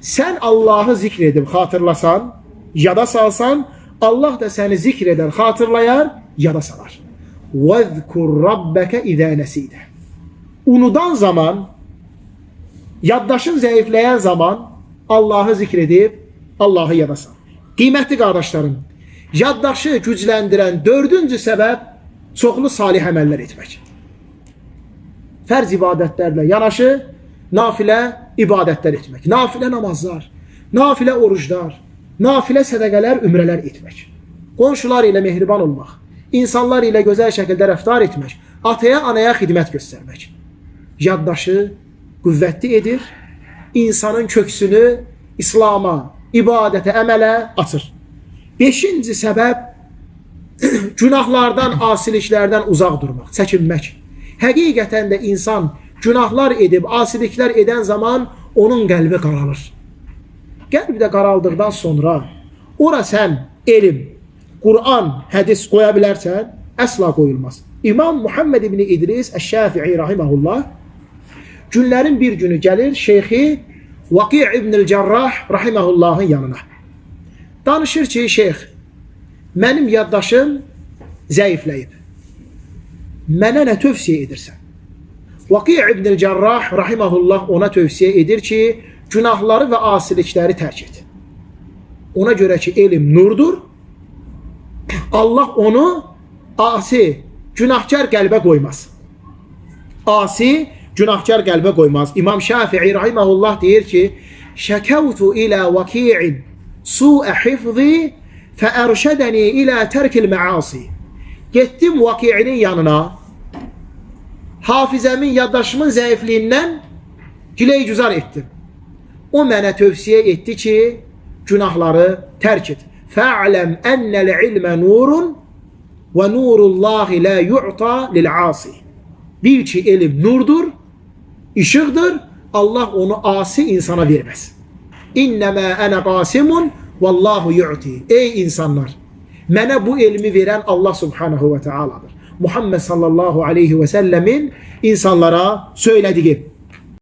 Sən Allahı zikr edib xatırlasan, yada salsan, Allah da səni zikr edər, xatırlayar, yada salar. وَذْكُرْ رَبَّكَ اِذَا نَسِيدَ. Unudan zaman, yaddaşın zəifləyən zaman Allahı zikr edib, Allahı yada sal. Qiymətli qardaşlarım, yaddaşı gücləndirən dördüncü səbəb çoxlu salih əməllər etmək. Fərz ibadətlərlə yanaşı nafilə ibadətlər etmək, nafilə namazlar, nafilə oruclar, nafilə sədəqələr, ümrələr etmək. Qonşular ilə mehriban olmaq, insanlar ilə gözəl şəkildə rəftar etmək, ataya, anaya xidmət göstərmək. Yaddaşı qüvvətli edir, insanın köksünü İslam'a, ibadətə, əmələ açır. Beşinci səbəb günahlardan, asiliklərdən uzaq durmaq, çəkinmək. Həqiqətən də insan günahlar edib, asiliklər edən zaman onun qəlbi qaralır. Qəlb də qaraldıqdan sonra ora sən elm, Quran, hədis qoya bilərsən, əsla qoyulmaz. İmam Muhammed ibn İdris Əş-Şafii rahimehullah günlərin bir günü gəlir şeyxi Vaqi' ibn Cərrah rahimehullahın yanına. Danışır ki, şeyx, mənim yaddaşım zəifləyib. Mənə nə tövsiyə edirsən? Vaqi' ibn Cərrah rahimehullah ona tövsiyə edir ki, günahları və asilikləri tərk et. Ona görə ki, elm nurdur. Allah onu asi, günahkar qəlbə qoymaz. Asi, günahkar qəlbə qoymaz. İmam Şafii rahimehullah deyir ki, şəkəvtu ilə vaki'in su'ə hifzi fəərşədəni ilə tərkil məasi. Getdim Vaki'inin yanına, hafizəmin, yaddaşımın zəifliyindən giley-güzar etdim. O mənə tövsiyə etdi ki, günahları tərk et. Fə'ləm ennəl ilmə nurun və nurullahi la yu'ta lil-asi. Bil ki, elm nurdur, işıqdır. Allah onu asi insana verməz. İnnemâ ene qasimun vallahu yu'ti. Ey insanlar, mənə bu elmi verən Allah subhanahu ve teala'dır. Muhammed sallallahu aleyhi ve sellemin insanlara söylediği.